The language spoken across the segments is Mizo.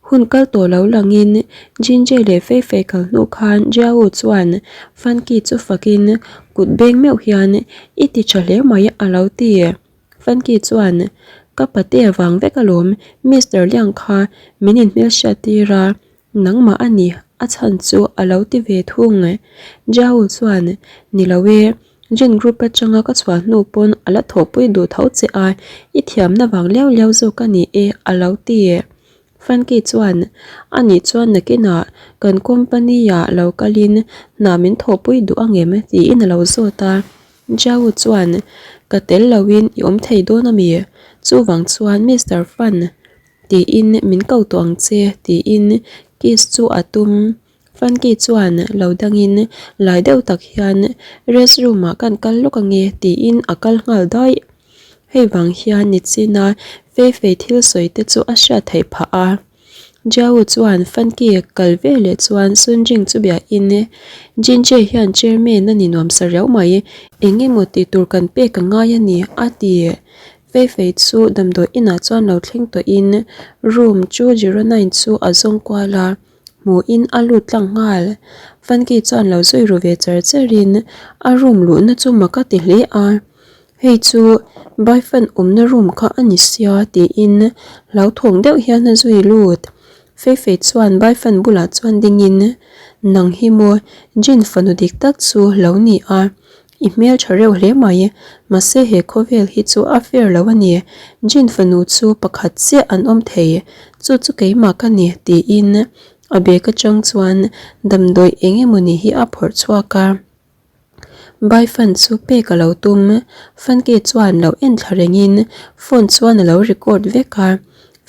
Hun kal tawh lo langin Jinjay leh Fei Fei kal hnu khan Jiao chuan Funky chu fakin kut beng meuh hian i ti tha hle mai a lo ti. Funky chuan ka pate vang vek alawm Mister Liang kha min inhmelhriat tir a, nangmah a ni a chhan chu a lo ti ve thung. Jiao chuan ni lo e, Jin group atanga ka chhuah hnu pawn a la thawhpui duh tho che a, i thiamna vang liau liau zawk a ni e a lo ti. Frankie chuan, A nih chuan nakinah kan company-ah lo kalin hna min thawhpui duh angem? tiin a lo zawt a. Jiao chuan, Ka tel loin i awm thei dawn ami? Chuvang chuan Mister Fan tiin min ko tawh ang che tiin kiss chu a tum. Frankie chuan lo dangin lai deuh tak hian restroom ah kan kal lawk ange tiin a kal nghal daih. Hei vang hian nichina Feifei thil sawi te chu a hriat theih phah a. Jiao chuan Frankie kal ve leh chuan Sunjing chu biahin Jinjie hian chairman a ni nuam sa riau mai, eng emaw tih tur kan pek a ngai a ni a ti. Feifei chu damdawi inah chuan lo thleng tawhin room 209 chu a zawng kual a. Hmuhin a lut tlang nghal. Funky chuan lo zui ru ve char charin a room luhna chu mak a ti hle a, Hei chu Baifan awmna room kha a ni sia tiin hlauthawng deuh hian a zui lut. Feifei chuan Baifan bulah chuan dingin, Nang hi maw Jin fanu dik tak chu lo ni a, I hmel tha reuh hle mai, mahse he khawvel hi chu a fair lo a ni, Jin fanu chu pakhat chiah an awm thei, chu chu keimah ka ni tiin a bag atang chuan damdawi eng emawni hi a phawrh chhuak a. Bai fan chu pek a lo tum, Funky chuan lo en thla rengin phone chuan a lo record vek a,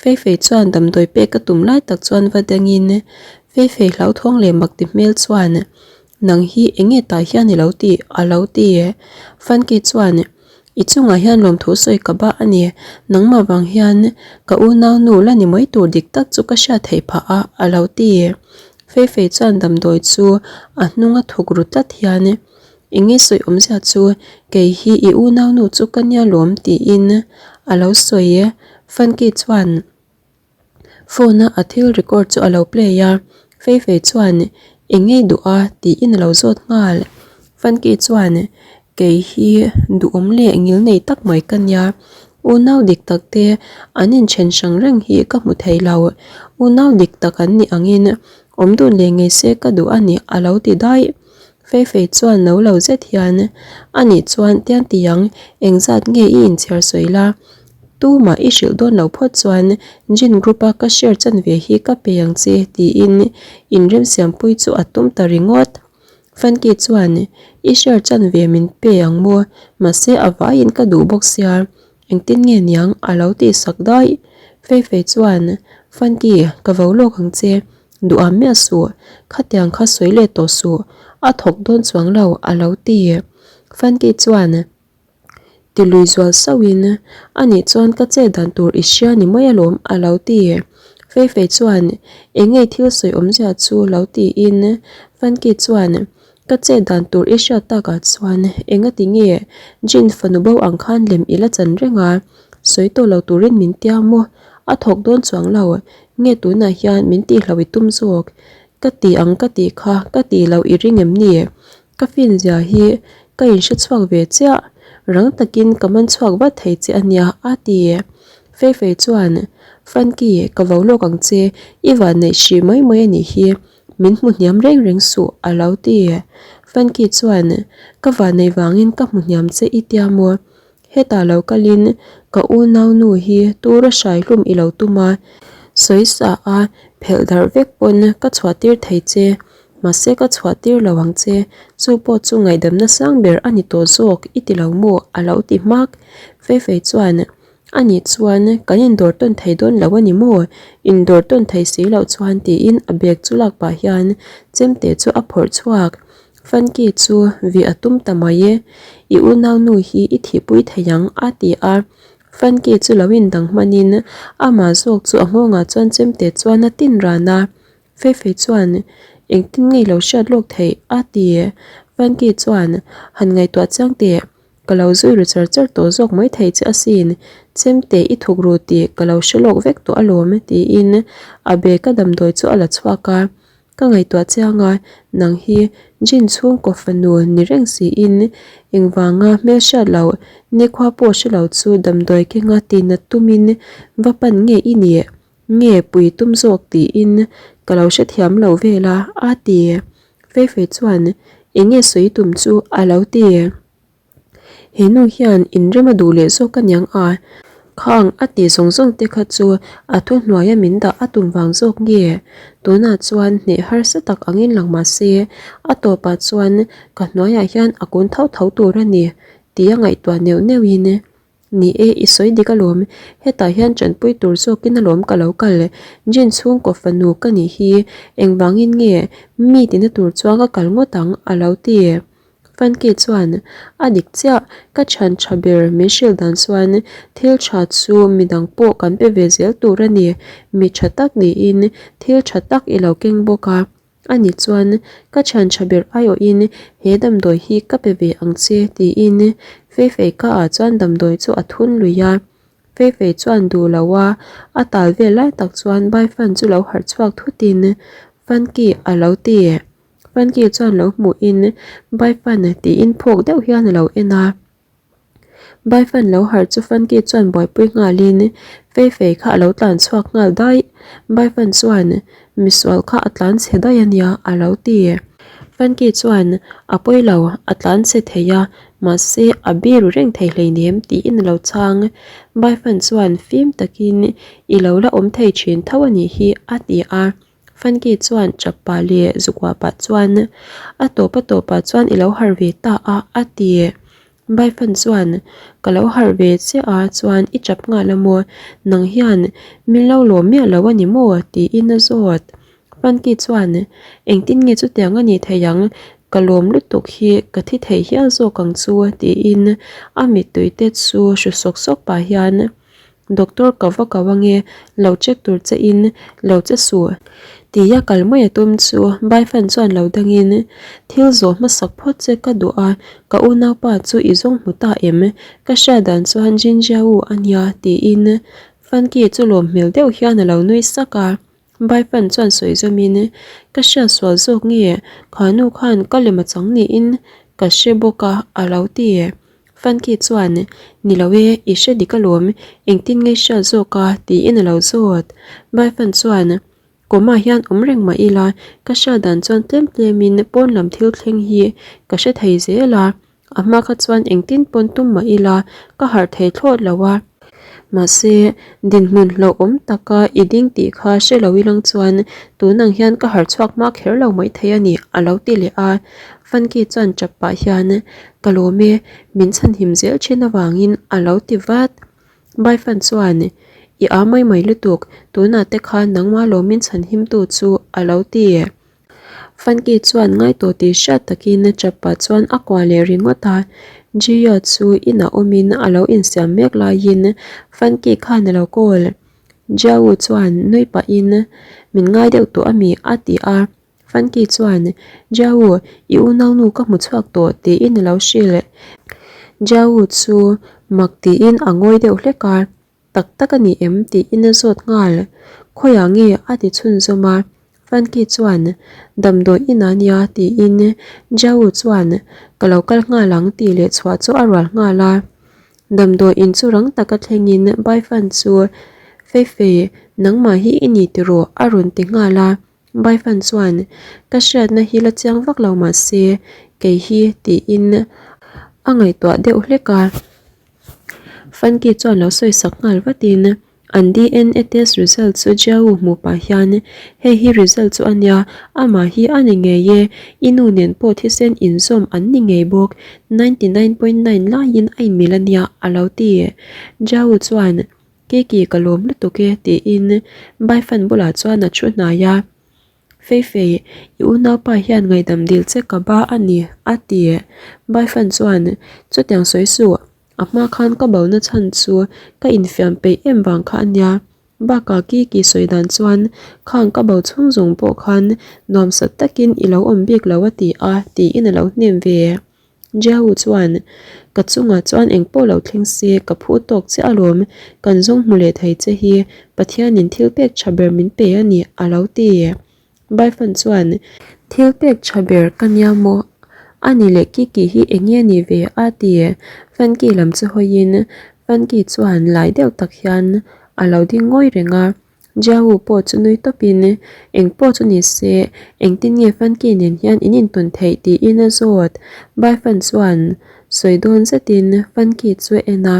Feifei chuan damdawi pek a tum lai tak chuan va dangin Feifei hlauthawng leh mak ti hmel chuan Nang hi eng nge tah hian i lo tih? a lo ti. Funky chuan, I chungah hian lawmthu sawi ka ba a ni. Nangmah vang hian ka unau nu la ni mai tur dik tak chu ka hriat theih phah a, a lo ti. Feifei chuan damdawi chu a hnung a thuk ru tlat hian, Eng nge sawi awmzia chu kei hi i unau nu chu ka nia lawm tiin a lo sawi. Funky chuan. Phone a a thil record chu a lo play a, Feifei chuan eng ngei duh a tiin a lo zawt nghal. Funky chuan kei hi duhawm leh ngil nei tak mai ka nia, unau dik tak te an inthen hrang reng hi ka hmu thei lo, unau dik tak an nih angin awm dun leh ngei se ka duh a ni a lo ti daih. Feifei chuan no lo zet hian a nih chuan tiang tiang engzat nge i inchhiar sawi la? Tumah i hrilh dawn lo phawt chuan Jin group a ka share chanve hi ka pe ang che tiin inremsiampui chu a tum ta ringawt. Funky chuan i share chanve min pe ang maw? Mahse a vaiin ka duh bawk sia engtin nge niang a lo tih sak daih. Feifei chuan Funky ka vo lawk ang che duham miah suh khatiang kha sawi leh tawh suh a thawk dawn chuang lo a lo ti. Funky chuan. Ti lui zual sauhin, A nih chuan ka chet dan tur i hria ni mai alawm a lo ti. Feifei chuan, Eng nge thil sawi awmzia chu lo tiin Funky chuan, Ka chet dan tur i hriat takah chuan engati nge Jin fanu bo ang khan lem i la chan reng a, sawi tawh lo turin min tia maw? A thawk dawn chuang lo, nge tunah hian min tihloh i tum zawk? Ka ti ang ka tih kha ka tih loh i ring em ni? Ka fin zia hi ka inhre chhuak ve chiah, rang takin ka man chhuak vat thei che a nia a ti. Feifei chuan, Frankie, ka vo lawk ang che, i van neih hrih mai mai a nih hi, min hmu hniam reng reng suh a lo ti. Frankie chuan, Ka van neih vangin ka hmu hniam che i tia maw? Hetah lo kalin ka unau nu hi tura hrai hlum i lo tum a, sawi sa a phelh darh vek pawn ka chhuah tir thei che. Mahse ka chhuah tir lo ang che, chu pawh chu ngaihdamna sang ber a ni tawh zawk i ti lo maw? a lo ti hmak. Feifei chuan, A nih chuan kan indawr tawn thei dawn lo a ni maw? Indawr tawn thei si loh chuan tiin a bag chu lak pah hian chemte chu a phawrh chhuak. Funky chu vih a tum ta mai e, i unaunu hi i thihpui thei ang a ti a. Funky chu lo indang hmanin amah zawk chu a nghawngah chuan chemte chuan a tin ran a. Feifei chuan engtin nge i lo hriat lawk theih a ti. Funky chuan han ngaihtuah chiang teh, ka lo zui ru char char tawh zawk mai thei che asin. Chemte i thuk ru tih ka lo hre lawk vek tawh alawm tiin a bag a damdawi chu a la chhuak a. Ka ngaihtuah chiang a, nang hi Jin chhungkaw fanu ni reng siin engvanga hmelhriat loh nikhua pawh hre lo chu damdawi kenga tinat tumin va pan nge i nih? Nge pui tum zawk tiin ka lo hrethiam lo vel a, a ti. Feifei chuan eng nge sawi tum chu a lo ti. He nu hian inrem a duh leh zawk aniang a, khang a tih zawng zawng te kha chu a thuhnuaia min dah a tum vang zawk nge? Tunah chuan hneh harsa tak angin lang mah se, a tawpah chuan ka hnuaiah hian a kun tho tho tur a ni tia ngaihtuah neuh neuhin Ni e, i sawi dik alawm. Hetah hian tanpui tur zawkin alawm ka lo kal. Jin chhungkaw fanu ka nih hi engvangin nge mi tina tur chuan ka kal ngawt ang a lo ti. Funky chuan, A dik chiah, ka chhan tha ber min hrilh dan chuan thil tha chu midang pawh kan pe ve zel tur a ni. Mi tha tak niin thil tha tak i lo keng bawk a. Ani chuan, Ka thian tha ber aiawhin he damdawi hi ka pe ve ang che, tiin Feifei ka ah chuan damdawi chu a thun lui a. Feifei chuan duh lo a, a tal vel lai tak chuan Baifan chu lo harh chhuak thutin, Funky a lo ti. Funky chuan lo hmuhin, Baifan tiin phawk deuh hian a lo en a. Baifan lo harh chu Funky chuan buaipui nghalin Feifei kha a lo tlan chhuak nghal daih. Baifan chuan, Misual kha a tlan chhe daih a nia, a lo ti. Funky chuan, A pawi lo, a tlan chhe thei a, mahse a biru reng thei hleinem, tiin a lo chhang. Baifan chuan fim takin, I lo la awm thei thin tho a nih hi, a ti a. Funky chuan chap pah leh zukua pah chuan, A tawp a tawpah chuan i lo harh ve ta a, a ti. Baifan chuan, Ka lo harh ve chiah a, chuan i chap nghal a maw? Nang hian min lo lawm miah lo a ni maw? tiin a zawt. Funky chuan, Engtin nge chutiang a nih theih ang? Ka lawm lutuk hi ka thi thei hial zawk ang chu, tiin a mittui te chu hru sawk sawk pah hian, Doctor ka va kau ange, lo check tur che in lo che suh. Tia kal mai a tum chu Baifan chuan lo dangin, Thil zawh hmasak phawt che ka duh a, ka unaupa chu i zawng hmu ta em? Ka hriat dan chuan Jinjiao a nia, tiin Funky chu lawm hmel deuh hian a lo nui sak a. Baifan chuan sawi zawmin, Ka hriat sual zawk nge, kha nu khan ka lem a chang niin ka hre bawk a, a lo ti. Funky chuan, Ni lo e, i hre dik alawm, engtin nge i hriat zawk a? tiin a lo zawt. Baifan chuan, Kawmah hian awm reng mah ila, ka hriat dan chuan tlem tlemin pawn lam thil thleng hi ka hre thei zel a. A hma kha chuan engtin pawn tum mah ila ka harh thei thlawt lo a. Mahse, dinhmun hlauhawm taka i ding tih kha hre lo ilang chuan tunang hian ka harh chhuak hma kher lo mai thei a ni, a lo ti leh a. Funky chuan tap pah hian, Ka lawm e, min chhanhim zel thin avangin a lo ti vat. Baifan chuan, I â mai mai lutuk, tunah te khan nangmah lawmin chhanhimtu chu a lo ti. Funky chuan ngai tawh tih hriat takin chapa chuan a kuah leh ringawt a, Jia chu inah awmin a lo insiam mek laiin Funky khan a lo call. Jiawu chuan nui pahin, Min ngai deuh tawh ami? a ti a. Funky chuan, Jiawu, i unaunu ka hmu chhuak tawh tiin a lo hrilh. Jiawu chu mak tiin a ngawi deuh hlek a. Tak tak a ni em? tiin a zawt nghal. Khawiah nge? a ti chhunzawm a. Funky chuan, Damdawi inah nia tiin Jiawu chuan, Ka lo kal nghal ang tih leh chhuah chu a rual nghal a. Damdawi in chu rang taka thlengin Baifan chu, Feifei, nangmah hi i ni tiraw? a rawn ti nghal a. Baifan chuan, Ka hriatna hi la chiang vak lo mah se, kei hi tiin a ngaihtuah deuh hlek a. Funky chuan lo sawi sak nghal vatin, an DNA test result chu Jiawu hmuh pah hian, Hei hi result chu a nia, amah hi a ni ngei e, i nu nen pawh thisen inzawm an ni ngei bawk, 99.9 laiin a inmil a nia, a lo ti. Jiawu chuan, Kiki ka lawm lutuk e, tiin Baifan bulah chuan a thu hnai a. Feifei, i unaupa hian ngaihdam dil che ka ba a ni, a ti. Baifan chuan, Chutiang sawi suh, a hma khan ka bo na chhan chu ka infiam peih em vang kha a nia. Bakah Kiki sawi dan chuan, Khang ka bo chhung zawng pawh khan nuamsat takin i lo awm bik lo a ti a, tiin a lo hnem ve. Jiawu chuan, Ka chungah chuan engpawh lo thleng se, ka phu tawk che alawm, kan zawng hmu leh thei che hi Pathianin thil pek tha ber min pe a ni, a lo ti. Baifan chuan, Thil pek tha ber ka nia maw? A ni leh Kiki hi eng nge ni ve? a ti. Fanki lam chu hawiin Fanki chuan lai deuh tak hian a lo ding ngawi reng a. Jiawu pawh chu nui tawpin, Eng pawh chu ni se, engtin nge Fanki nen hian in intawn theih? tiin a zawt. Baifan chuan sawi dawn zetin Fanki chu a en a.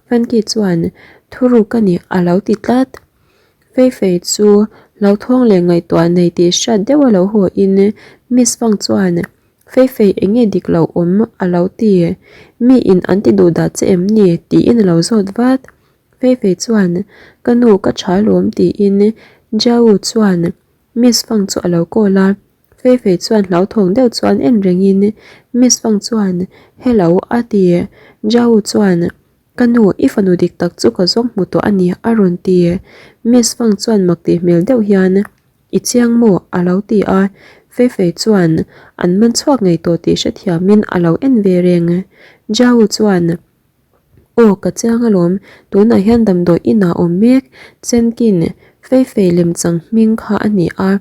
Fanki chuan, Thuruk a ni, a lo ti tlat. Feifei chu hlauthawng leh ngaihtuah nei tih hriat deuh a lo haw in Miss Fang chuan Feifei eng nge dik lo awm a lo ti. Mi in an ti duh dah che em ni? tiin a lo zawt vat. Feifei chuan Ka nu ka tha alawm tiin Jiawu chuan Miss Fang chu a lo call a. Feifei chuan hlauthawng deuh chuan en reng in Miss Fang chuan Hello a ti. Jiawu chuan Ka nu, i fanu dik tak chu ka zawng hmu tawh a ni, a rawn ti. Miss Fang chuan mak tih hmel deuh hian, I chiang maw? a lo ti a. Feifei chuan an man chhuak ngei tawh tih hrethiamin a lo en ve reng. Jiao chuan, Aw, ka chiang alawm, tunah hian damdawi inah awm mek, Chenkin, Feifei lemchang hming kha a ni a.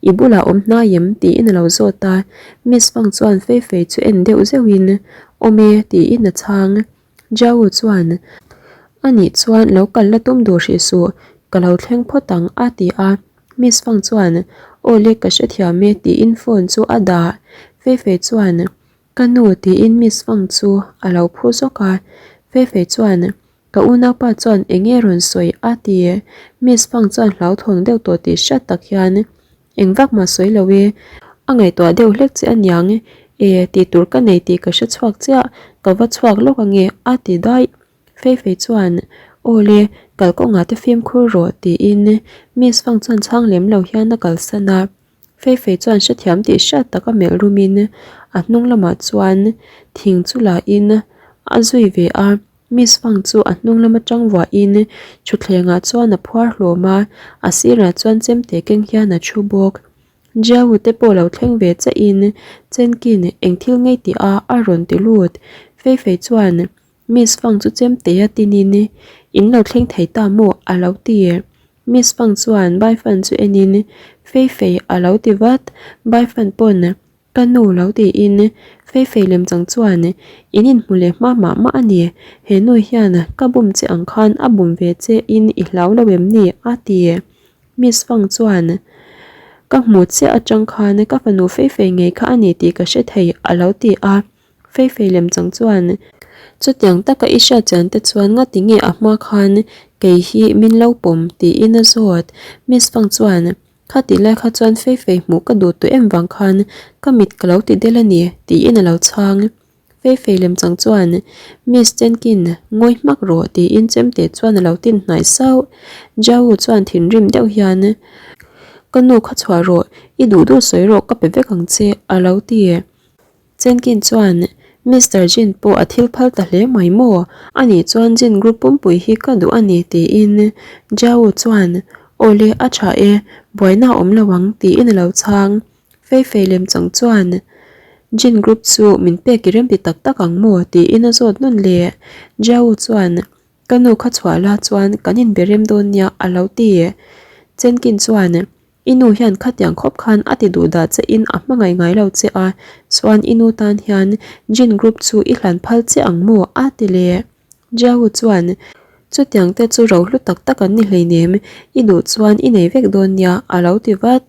I bulah awm hnai em? tiin a lo zawt a, Miss Fang chuan Feifei chu en deuh zeuhin, Awm e, tiin a chhang. Jiao chuan, A nih chuan lo kal la tum duh hrih suh, ka lo thleng phawt ang, a ti a. Miss Fang chuan, Aw le, ka hrethiam e, tiin phone chu a dah. Feifei chuan, Ka nu, tiin Miss Fang chu a lo phu zawk a. Feifei chuan, Ka unaupa chuan eng nge rawn sawi a ti? Miss Fang chuan hlauthawng deuh tawh tih hriat tak hian eng vak mah sawi lo e, a ngaihtuah deuh hlek che aniang e, tih tur ka nei tih ka hre chhuak chiah, ka va chhuak lawk ange a ti daih. Feifei chuan Aw le, kalkawngah te fimkhur rawh tiin Miss Fang chuan chhang lem lo hian a kalsan a. Feifei chuan hrethiam tih hriat taka melh rumin a hnung lamah chuan thing chu la in a zui ve a. Miss Fang chu a hnung lam atang vuahin thutthlengah chuan a phuar hlawm a, a sirah chuan chemte keng hian a thu bawk. Jiawu te pawh lo thleng ve chiahin Chenkin eng thil ngei tih a a rawn ti lut. Feifei chuan Miss Fang chu chemte a tinin in lo thleng thei ta maw a lo ti. Miss Fang chuan Bai Fan chu enin Feifei a lo ti vat. Bai Fan pawn Ka nu lo tiin Feifei lem chang chuan in inhmu leh hma mah mah a ni. He nu hian ka bum che ang khan a bum ve che in i hlau lo em ni? a ti. Miss Fang chuan Ka hmu chiah atang khan ka fanu Feifei ngei kha a ni tih ka hre thei a lo ti a. Feifei lem chang chuan chutiang taka i hriat chian te chuan ngati nge a hma khan kei hi min lo pawm tiin a zawt. Miss Fang chuan Kha tih lai kha chuan Feifei hmuh ka duh tawh em vang khan ka mit ka lo ti del a ni, tiin a lo chhang. Feifei lem chang chuan, Miss Jenkin, ngawi hmak rawh, tiin chemte chuan a lo tin hnai sauh. Jiawu chuan thinrim deuh hian, Ka nu kha chhuah rawh, i duh duh sawi rawh ka pe vek ang che, a lo ti. Jenkin chuan, Mister Jin pawh a thil phal ta hle mai maw? Ani chuan Jin group pumpui hi ka duh a ni tiin Jiao chuan, Aw le, a tha e, buaina a awm lo ang tiin a lo chhang. Feifei lem chang chuan, Jin group chu min pek i remti tak tak ang maw? tiin a zawt nawn leh. Jiao chuan, Ka nu kha chhuah la chuan kan inbe rem dawn nia a lo ti. Jenkin chuan, I nu hian khatiang khawp khan a ti duh dah che in a hmangaih ngai lo che a, chuan i nu tan hian Jin group chu i hlan phal che ang maw? a ti leh. Jiawu chuan, Chutiang te chu ro hlu tak tak an ni hleinem, i duh chuan i nei vek dawn nia a lo ti vat.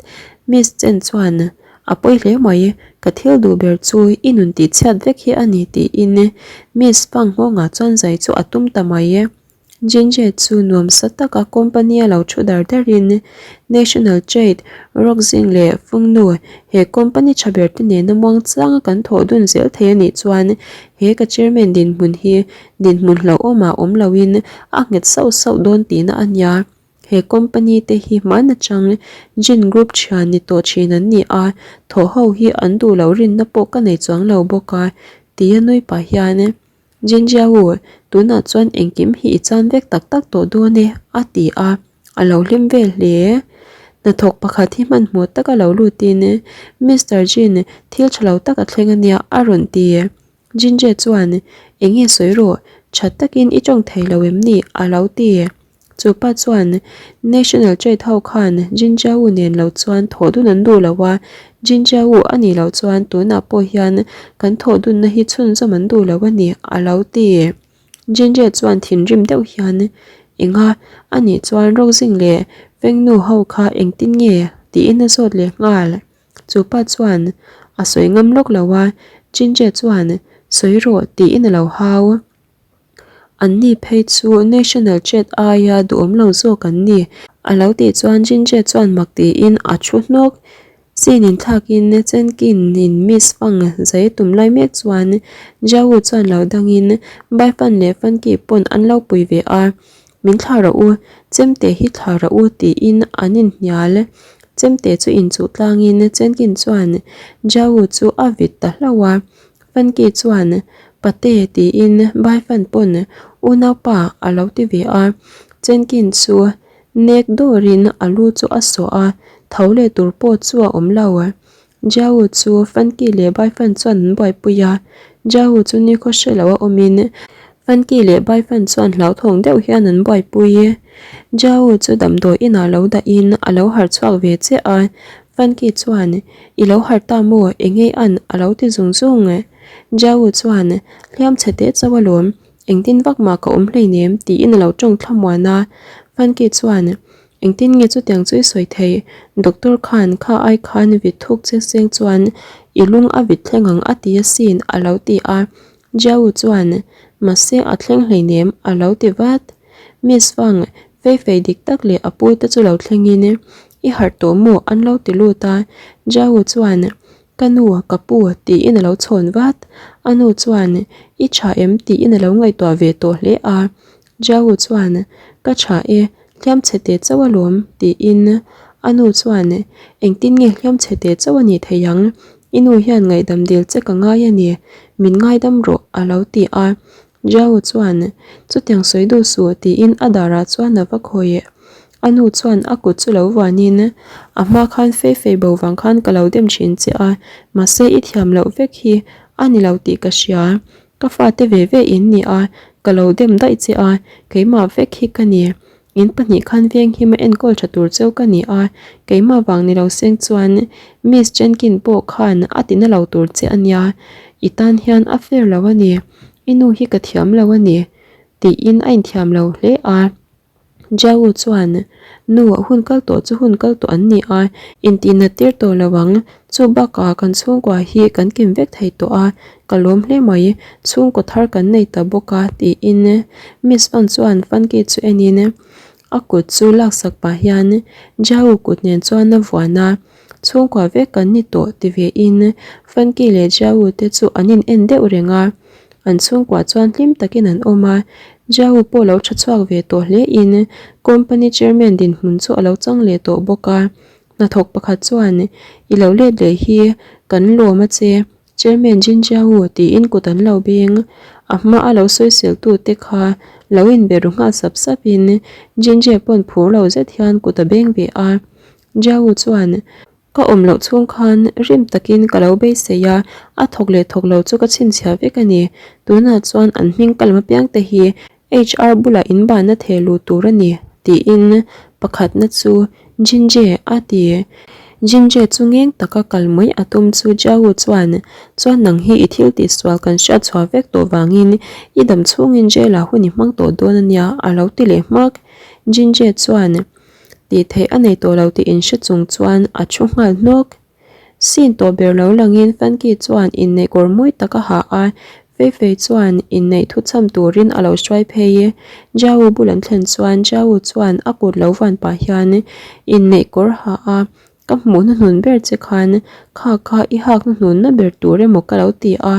Miss Chen chuan, A pawi hle mai, ka thil duh ber chu i nun tih chhiat vek hi a ni tiin Miss Fang nghawngah chuan zai chu a tum ta mai. Jinjie chu nuamsa taka company a lo thu dar darin National Trade, Rockzing leh Fungnu he company tha ber te nena muang changa kan thawh dun zel thei a nih chuan he ka chairman dinhmun hi dinhmun hlauhawmah awm loin a nghet sauh sauh dawn tihna a nia. He company te hi hman atang Jin Group thian ni tawh thin an ni a, thawh ho hi an duh loh rinna pawh ka nei chuang lo bawk a, tia nui pah hian Jinjiao, tunah chuan engkim hi i chan vek tak tak tawh dawn e, a ti a, a lo hlim vel hle. Hnathawk pakhat hi hmanhmawh taka lo lutin, Mister Jin, thil tha lo tak a thleng a nia, a rawn ti. Jinje chuan, Eng nge sawi rawh, that takin i tawng thei lo em ni? a lo ti. Chu pa chuan, National Trade ho khan Jinjiao nen lo chuan thawh dun an duh lo a, Jinjiao a nih loh chuan tunah pawh hian kan thawh dunna hi chhunzawm an duh lo a ni, a lo ti. Jinjie chuan thinrim deuh hian, Enga, a nih chuan Roxing leh Fengnu ho kha engtin nge? tiin a zawt leh nghal. Chu pa chuan a sawi ngam lawk lo a, Jinjie chuan, Sawi rawh tiin a lo hau. Anni phei chu National Chat aia duhawm lo zawk an ni. A lo tih chuan Jinjie chuan mak tiin a thu hnawk. Scene in thlakin Chenkin in Miss Fang zai tum lai mek chuan Jiawu chuan lo dangin Bai Fan leh Fan Ki pawn an lo pui ve a, Min thla rawh u, chemte hi thla rawh u tiin an inhnial. Chemte chu inchuh tlangin Chenkin chuan Jiawu chu a vit ta hlauh a, Fan Ki chuan Pate tiin Bai Fan pawn unaupa a lo ti ve a, Chenkin chu Nek dawrin a lu chu a sawh a, tho leh tur pawh chu a awm lo. Jiao chu Fanki leh Baifan chuan an buaipui a, Jiao chu nikhaw hre lo a awmin Fanki leh Baifan chuan hlauthawng deuh hian an buaipui. Jiao chu damdawi inah lo dahin a lo harh chhuak ve chiah a, Fanki chuan, I lo harh ta maw, engei an? a lo ti zung zung. Jiao chuan, Hliam chhe teh chauh alawm, Engtin vak mah ka awm hleinem tiin a lo tawng thlamuan a, Funky chuan, Engtin nge chutiang chu i sawi thei? Doctor khan kha ai khan vit thuk che seng chuan i lung a vit thleng ang a ti asin a lo ti a, Jiawu chuan, Mahse a thleng hleinem a lo ti vat. Miss Fang, fei fei dik tak leh a pu te chu lo thlengin i harh tawh maw an lo ti lut a, Jiawu chuan, Ka nu, ka pu, tiin a lo chhawn vat. A nu chuan, I tha em? tiin a lo ngaihtuah ve tawh hle a. Jiawu chuan, Ka tha e, hliam chhe teh chauh alawm, tiin a nu chuan, Engtin nge hliam chhe teh chauh a nih theih ang? I nu hian ngaihdam dil che ka ngai a ni, min ngaidam rawh, a lo ti a. Jiao chuan, Chutiang sawi duh suh, tiin a darah chuan a va khawi. A nu chuan a kut chu lo vuanin, A hma khan fei fei bo vang khan ka lo dem thin che a, mahse i thiam loh vek hi a ni lo tih ka hria. Ka fate ve ve in ni a, ka lo dem daih che a, keimah vek hi ka ni. In pahnih khan venghim a enkawl tha tur cheu ka ni a, keimah vang ni lo seng chuan Miss Jenkin pawh khan a ti na lo tur che a nia, i tan hian a fair lo a ni, i nu hi ka thiam lo a ni, tiin a inthiam lo hle a. Jiawu chuan, Nu, hun kal tawh chu hun kal tawh an ni a, intihnat tir tawh lo ang, chu bakah kan chhungkua hi kan kim vek thei tawh a, Ka lawm hle mai, chhungkaw thar kan nei ta bawk a tiin Miss Fan chuan Funky chu enin a kut chu laksak pah hian Jiao kut nen chuan a vuan a, chhungkua vek kan ni tawh ti ve in Funky leh Jiao te chu an in en deuh reng a, an chhungkua chuan hlim takin an awm a, Jiao pawh lo tha chhuak ve tawh hle in company chairman dinhmun chu a lo chang leh tawh bawk a, hnathawk pakhat chuan I lo let leh hi kan lawm a che. Chairman Jin Jiao tiin kut an lo beng. A hma a lo sawisel tu te kha lo inbe ru nghal sap sap in Jin Jie pawn phur lo zet hian kut a beng ve a. Jiao chuan, Ka awm loh chhung khan rim takin ka lo beisei a, a thawk leh thawk lo chu ka chhinchhiah vek a ni. Tunah chuan an hming ka lam apiang te hi HR bulah in banna theh luh tur a ni, tiin pakhatna chu Jinje a ti. Jinje chu ngeng taka kal mai a tum chu Jiawu chuan, Chuan nang hi i thil tihsual kan hriat chhuah vek tawh vangin i dam chhungin jail ah hun i hmang tawh dawn a nia a lo ti leh hmak. Jinje chuan tih theih a nei tawh lo tih inhre chung chuan a thu nghal hnawk. Scene tawh ber lo langin Funky chuan inneih kawr mawi tak a ha a, Feifei chuan inneih thu cham turin a lo hruai phei. Jiawu bul an thlen chuan Jiawu chuan a kut lo van pah hian inneih kawr ha a, Ka hmuh hnuhnun ber che khan kha kha i hak hnuhnunna ber tur emaw ka lo ti a,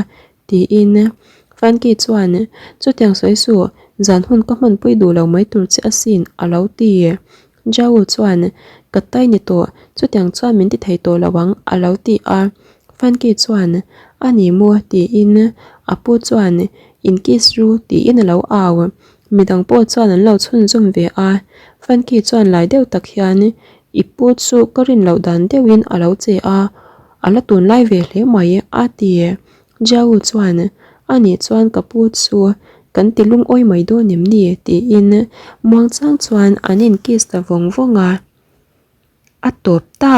tiin Funky chuan chutiang sawi suh zan hun ka hmanpui duh lo mai tur che asin a lo ti. Jiao chuan, Ka tai ni tawh, chutiang chuan min ti thei tawh lo ang, a lo ti a. Funky chuan, A ni maw? tiin a pu chuan, In kiss ru, tiin a lo au. Midang pawh chuan an lo chhunzawm ve a. Funky chuan lai deuh tak hian, I pu chu ka rin loh dan deuhin a lo che a, a la tunlai ve hle mai, a ti. Jiao chuan. Anih chuan ka pu chu kan ti lungawi mai dawn em ni? tiin muangchang chuan an in kiss ta vawng vawng a, a tawp ta.